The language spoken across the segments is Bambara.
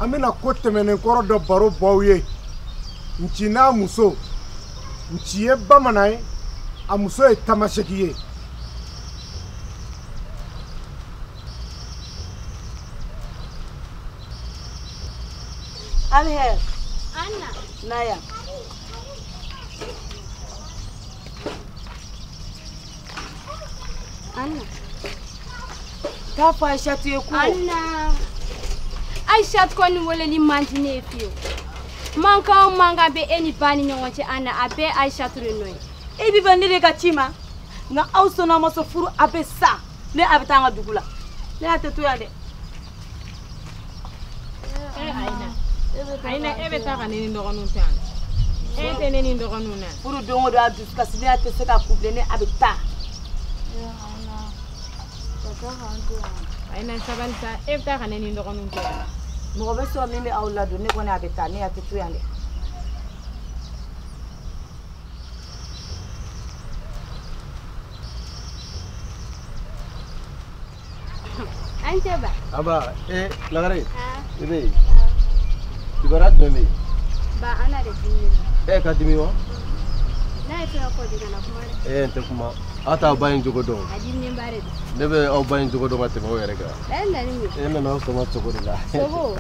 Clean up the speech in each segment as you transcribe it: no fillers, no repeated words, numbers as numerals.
An bɛna ko tɛmɛnen kɔrɔ dɔ baro bɔ aw ye. Nci n'a muso. Nci ye bamanan ye, a muso ye tamaseki ye. Alher. Anna. Naya. Anna. Taa fɔ Aïchatou ye ko. Anna. Aïchatou kɔni weleli man di ne ye fiyewu. Mankan o mankan bɛ e ni ba ni ɲɔgɔn cɛ Anna, a bɛɛ Aïchatou de nɔ ye. E bɛ ban ne de ka ci ma, nka aw sɔnna ma sɔn furu a bɛ sa. Ne a bɛ taa an ka dugu la. Ne y'a tɛ to yan dɛ. Aïna, e bɛ taa ka ne ni n dɔgɔninw to yan. E tɛ ne ni n dɔgɔninw na. Furu don o don a dusu kasi, ne y'a tɛ se ka kun bilen, ne a bɛ taa. Aïna, sabali sa, e bɛ taa ka ne ni n dɔgɔninw to yan. Mɔgɔ bɛ sɔrɔ min bɛ aw ladon, ne kɔni a bɛ taa, ne y'a tɛ to yan dɛ. An cɛ ba. Aba, Lagare. I bɛ yen. Kibaruya jumɛn bɛ yen? Ba, Anna de diminen don. E ka dimi wa? N'a ye fɛn fɔ bi, kana kuma dɛ. E n tɛ kuma. Aw t'aw ba in jogo dɔn. A diminen ba de don. Ne bɛ aw ba in jogo dɔn ka tɛmɛ aw yɛrɛ kan. E nana ni mun ye? E nana aw sama sogo de la. Sogo?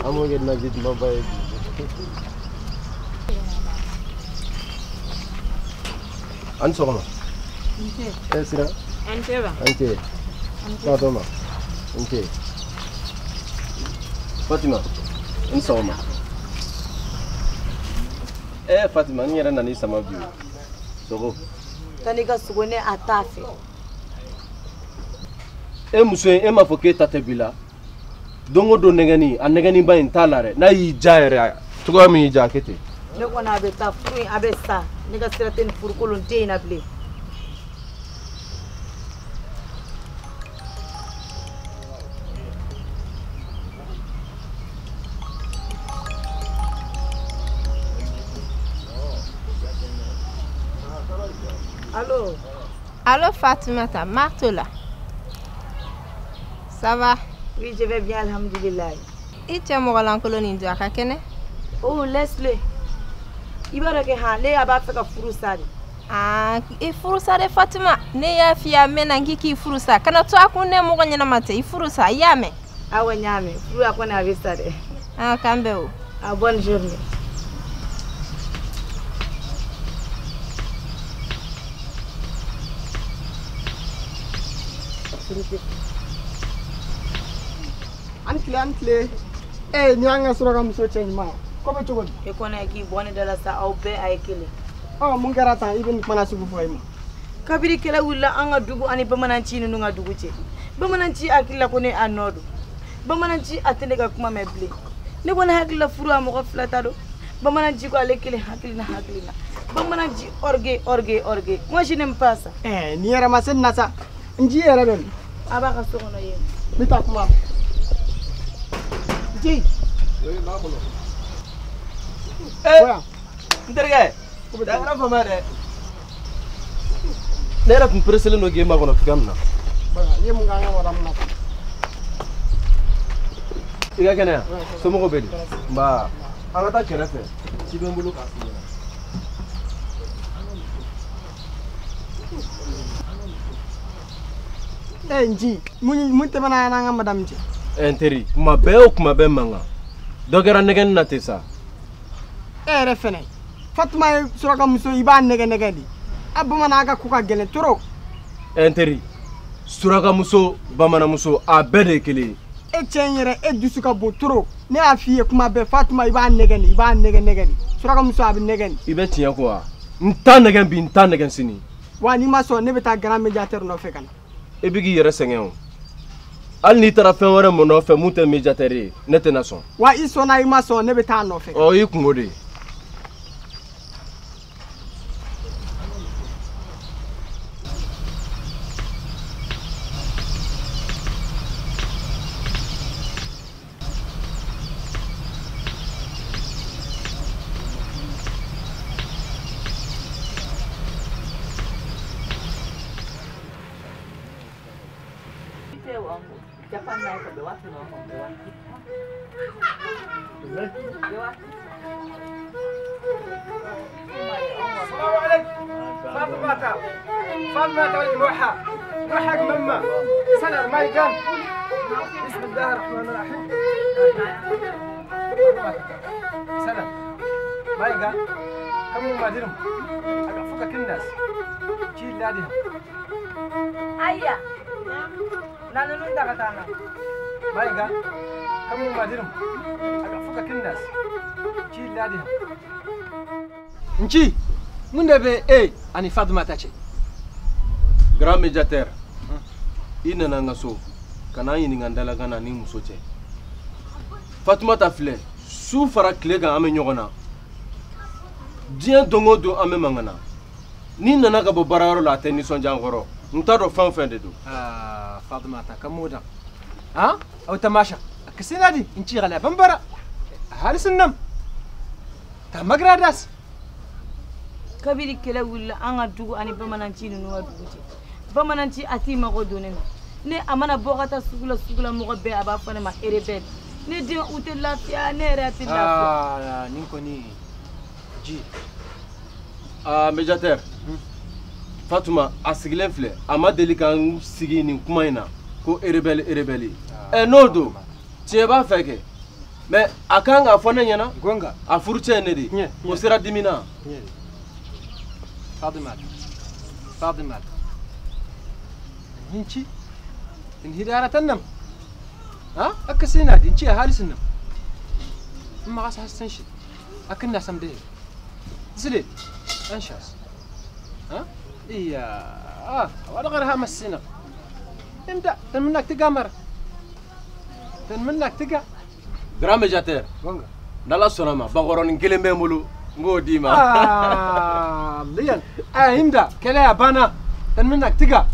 An b'o kɛ naji dumanba ye bi. A ni sɔgɔma. E Sira. An cɛ ba. An cɛ. Fatoma. An cɛ. Fatima. N sɔgɔma. Fatima, n yɛrɛ nan'i sama bi o. Sogo. Taa n'i ka sogo, ne a t'a fɛ. E muso in, e m'a fɔ k'e ta tɛ b'i la. Don o don nɛgɛnni, a nɛgɛnniba in t'a la dɛ. N'a y'i ja yɛrɛ, cogoya min y'i ja, a kɛ ten. Ne kɔni a bɛ taa furu in, a bɛ sa. Ne ka sira tɛ nin furukolon den in na bilen. Allô? Allô Fatoumata, Marthe là. Ça va? Oui, je vais bien, alhamdoulilah. I cɛ mɔgɔ lankolon nin don a ka kɛnɛ? Oh, laisse-le. I b'a dɔn kɛ han, ne a b'a fɛ ka furu sa de. Ah, i furu sa dɛ Fatima. Ne y'a f'i ye a mɛnna n k'i k'i furu sa. Kana to a kun ne mɔgɔ ɲɛnama tɛ, i furu sa, i y'a mɛn? Awɔ, n y'a mɛn. Furu a kɔni a bɛ sa dɛ. Ah, k'an bɛn o. Ah, bonne journée. An tile, an tile. Ni an ka suraka muso cɛ ɲuman ye. Ko bɛ cogo di? E kɔni k'i bɔ ne da la sa, aw bɛɛ a ye kelen. Ɔ, mun kɛra tan, i bɛ nin kuma sugu fɔ e ma? Kabiri kɛlɛ wulila an ka dugu ani bamananci ninnu ka dugu cɛ. Bamananci hakili la ko ne a nɔ don. Bamananci a tɛ ne ka kuma mɛn bilen. Ne kɔni hakili la furu a mɔgɔ fila ta don. Bamananci ko ale kelen hakili na hakili na. Bamananci orgueil, orgueil, orgueil. Moi je n'aime pas ça. Ni yɛrɛ ma se nin na sa. N ji yɛrɛ bɛ min? A b'a ka so kɔnɔ yen. N bɛ taa kuma. Ji. Oui, n b'a kɔnɔ. N terikɛ, da kɛra fama ye dɛ. Ne yɛrɛ tun pereselen don k'e makɔnɔ cogoya min na. I ye mun k'an ka wara min na? I ka kɛnɛ yan? Somɔgɔw bɛ di? Nba, an ka taa kɛrɛfɛ. Ci bɛ n bolo k'a f'i ɲɛna. Nji, mun tɛmɛna an ka madame cɛ? N teri, kuma bɛɛ o kuma bɛɛ mankan. Dɔ kɛra nɛgɛnni na ten sa. E yɛrɛ fɛnɛ, Fatima ye suraka muso, i b'a nɛgɛ nɛgɛ de. A bamanan ka ko ka gɛlɛn trop. N teri, suraka muso, bamananmuso, a bɛɛ de ye kelen ye. E cɛ in yɛrɛ, e dusu ka bon trop. Ne y'a f'i ye kuma bɛɛ, Fatima i b'a nɛgɛ de, i b'a nɛgɛ nɛgɛ de. Suraka muso a bɛ nɛgɛ de. I bɛ tiɲɛ kɔ wa? N t'a nɛgɛn bi, n t'a nɛgɛn sini. Wa n'i ma sɔn, ne bɛ taa grand médiateur nɔfɛ ka na. E bɛ k'i yɛrɛ sɛgɛn o. Hali n'i taara fɛn wɛrɛ mun nɔfɛ mun tɛ médiateur ye, ne tɛna sɔn. Wa i sɔnna i ma sɔn, ne bɛ taa a nɔfɛ. Ɔ, i kungo de ye. السلام عليكم. فاطمة فاطمة روحها روحك ماما سنة ما يقام. بسم الله الرحمن الرحيم. سلام ما يقام كم ما درهم فوقك الناس كي لادهم. أيا نانو نون ما يقام كم ما درهم فوقك الناس كي لادهم. نجي من دابا اي اني فاطمه تاتي grand médiateur i nana n ka so ka na n ɲininka n dalakan na ni muso cɛ. Fatumata filɛ su fara tile kan an bɛ ɲɔgɔn na diɲɛ don o don an bɛ mankan na. N'i nana ka bɔ baarayɔrɔ la a tɛ nisɔndiya n kɔrɔ n t'a dɔn fɛn o fɛn de don. Fatumata kamuda ha aw tamasha kisinadi inci gala bambara halisinam tamagradas. Kabiri kɛlɛ wulila an ka dugu ani bamananci ninnu ka dugu cɛ. Bamananci a t'i mago don ne ma. Ne a mana bɔ ka taa sugu la sugu la mɔgɔ bɛɛ a b'a fɔ ne ma rebelle. Ne den u tɛ lafiya ne yɛrɛ tɛ lafiya. Nin kɔni ji. Médiateur Fatuma a sigilen filɛ a ma deli ka n sigi nin kuma in na ko rebelle rebelle. N'o don tiɲɛ b'a fɛ kɛ mais a kan k'a fɔ ne ɲɛna. Gonga a furucɛ ye ne de ye o sera dimi na. فاطمة فاطمة هنشي انهدارة تنم ها أكسينا دي انشي أهالي سنم أما غاس هستنشي أكلنا سمده زليل أنشاس ها إيا ولا غيرها مسينا امدأ تنمنك تقامر تنمنك تقا grand médiateur n'Ala sɔnna ma bakɔrɔnin kelen bɛ n bolo n k'o d'i ma. ليان امدا كلا بانا تنمنك تقا.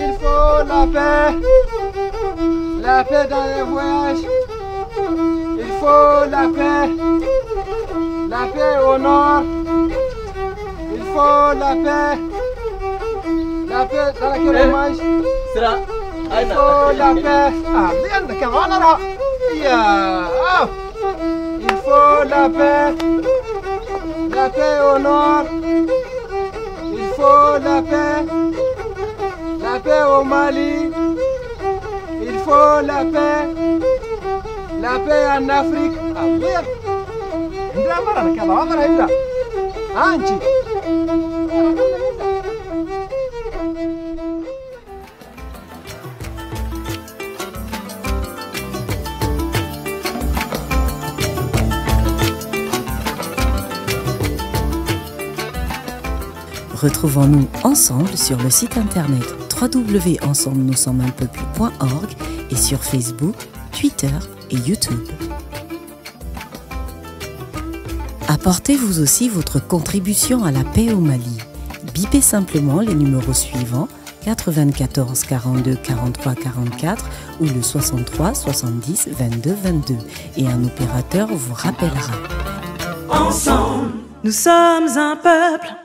Il faut la paix, la paix dans les voyages. Il faut la paix, la paix au nord. Il faut la paix dans laquelle on mange. Il faut la paix. ليان كمان راه. Il faut la paix, la paix au nord. Il faut la paix, la paix au Mali. Il faut la paix, la paix en Afrique. Retrouvons-nous ensemble sur le site internet www.ensemblenoussommesunpeuple.org et sur Facebook, Twitter et YouTube. Apportez vous aussi votre contribution à la paix au Mali. Bipez simplement les numéros suivants 94 42 43 44 ou le 63 70 22 22 et un opérateur vous rappellera. Ensemble, nous sommes un peuple.